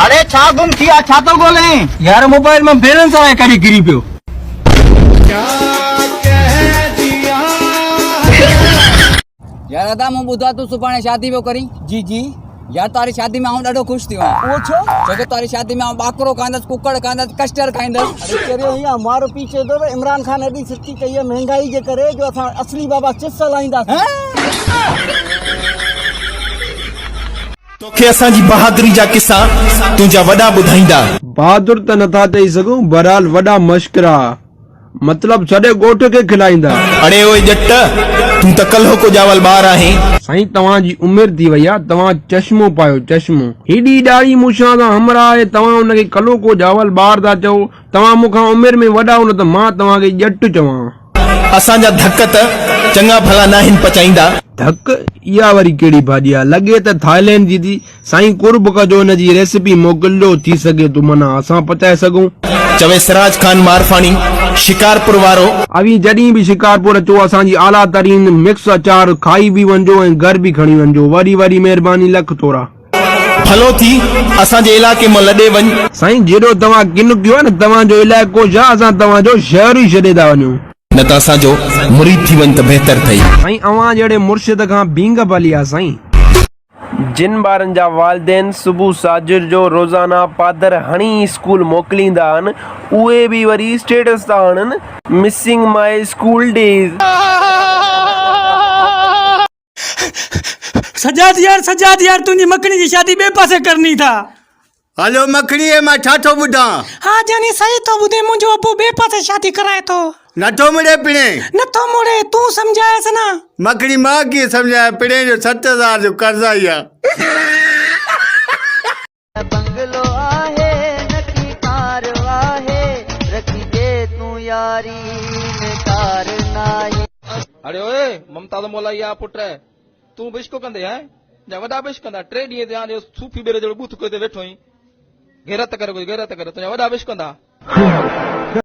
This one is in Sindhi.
اڙي ڇا گم ٿي آ ڇا ٿو ڳولين؟ يار موبائل مان بيلنس الائي ڪاڏي ڪري پيو. يار ادا مون ٻڌو آ تون سڀاڻي شادي پيو ڪرين. جي جي. يار تاري شادي ۾ آئون ڏاڍو خوش ٿيو آهيان. اهو ڇو؟ ڇو ته تاري شادي ۾ آئون ٻاڪرو کائيندس ڪڪڙ کائيندس ڪسٽر کائيندس. اڙي چريو هي آ مارو پيء چئي ٿو ته عمران خان ايڏي سستي ڪئي آ مهنگائي جي ڪري جو اسان اصلي بابا چس هلائينداسين. توکي اسان جي بهادري جا قصا تنهنجا وڏا ٻڌائيندا. بهادر ته نٿا چئي سگهون بهرحال وڏا مشڪرا مطلب سڄي ڳوٺ کي کلائيندا. اڙي اوئي ڄٽ تون ته ڪلهوڪو ڄاول ٻار آهين. سائين توهان جي عمر ٿي وئي آ توهان چشمو پايو چشمو. هيڏي ڏاڙهي مون سان همراهه آهي توهان ان کي ڪلهوڪو ڄاول ٻار ٿا چئو توهان مون کان عمر ۾ وڏا آهيو نه ته مان توهان کي ڄٽ چوان. اسان جا ڌڪ ته چڱا ڀلا ناهن پچائيندا. ڌڪ؟ اها وري ڪهڙي ڀاڄي آ؟ لڳي ته ٿائلينڊ جي ٿي. سائين قرب ڪجو ان جي ريسپي موڪلجو ٿي سگهي ٿو معنيٰ اسان پچائي سگهون. چوي سراج خان معرفاڻي شڪارپور وارو. اوهين جڏهن به شڪارپور اچو اسان جي اعليٰ ترين مڪس اچار کائي به وڃجو ۽ گهر به کڻي وڃجو. وڏي وڏي مهرباني لک ٿورا. ڀلو ٿي اسان جي علائقي مان لڏي وڃ. سائين جيڏو توهان ڪن ڪيو آهي نه توهان جو علائقو ڇا اسان توهان جو شهر ئي ڇڏي ٿا وڃون. نه ته اسان جو مريد ٿي وڃ ته بهتر ٿئي. سائين اوهان جهڙي مرشد کان ڀينگ ڀلي آ سائين. جن ٻارن جا والدين صبح ساجھر جو روزانه پادر هڻي اسڪول موڪليندا آهن اهي به وري اسٽيٽس ٿا هڻن missing my school days. Sajjad يار سجاد يار تنهنجي مکڻي جي شادي ٻئي پاسي ڪرني ٿا. هلو مکڻي هي مان ڇا ٿو ٻڌان. ها جاني صحيح ٿو ٻڌين منهنجو ابو ٻئي پاسي شادي ڪرائي ٿو. نٿو مڙي پڻهين. نٿو مڙي تون سمجهايس نه. مکڻي مان ڪيئن سمجهايان پڻهين جو 7000 جو قرض آئي آ. نه بنگلو آهي نه ڪي ڪار آهي، رکجي تون ياري ۾ ڪار ناهي. اڙي اوئي ممتاز مولائي آ پٽ تون به عشق ڪندي هين جا وڏا به عشق ڪندا ٽي ڏينهن ٿيا آهن صوفي ٻيري جهڙو ٻوٿ ڪيو تي ويٺو آهين غيرت ڪر ڪجهه غيرت ڪر تنهنجا وڏا به عشق ڪندا.